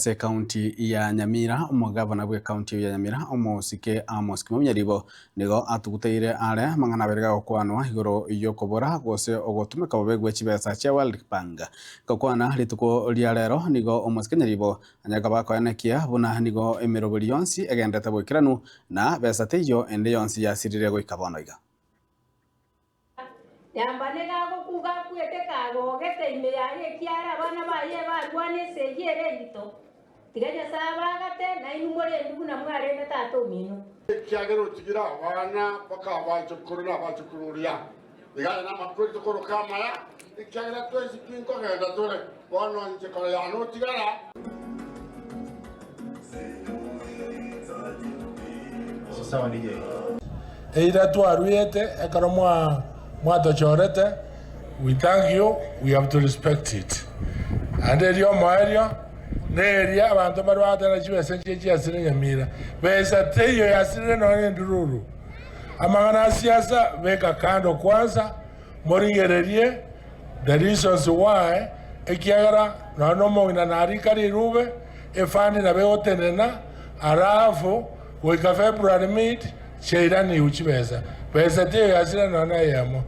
Ase ekaunti ya Nyamira, omogavana bw'ekaunti eyio ya Nyamira, omosike Amos Kimani Nyaribo, nigo atuguteire are amang'ana abere gagokwanwa igoro y'okobora gose ogotumeka bobe gwe chibesa chia World Bank. Gokwana rituko ria rero nigo omosike Nyaribo anyare koba akoenekia buna nigo emeroberi yonsi egenderete boikeranu na besa teiyo ende yonsi yasirire goika bono iga. Yamba nigo agokuga akwete kagogete ime yaye, ekiagera abana baye barwana esegi ere endito. Tiga Nyasae abaagate, nainwe morendwe buna mwarenda tata omino. Ekiagera otigire abana mpaka abachokoro na abachokoro oria, iga aye namakweri tokoroka amaya, ekiagera twensi pi nkogenda tore, bono inche kore yane otigara. Eira twaruete ekero mwatochorete, we thank you, we have to respect it. Naende eria omoerio neria abanto mbarwate na chibesa nchie chiasire nyamira. Besa teiyo yasirire nonya nendururu. Amang'ana a siasa beka kando kwanza morigererie the reasons why ekiagera nonya nomong'ina narika rirube efund nabo egotenena alafu Goika February mid, chiairanigwe chibesa. Besa teiyo yasira nonya neyemo.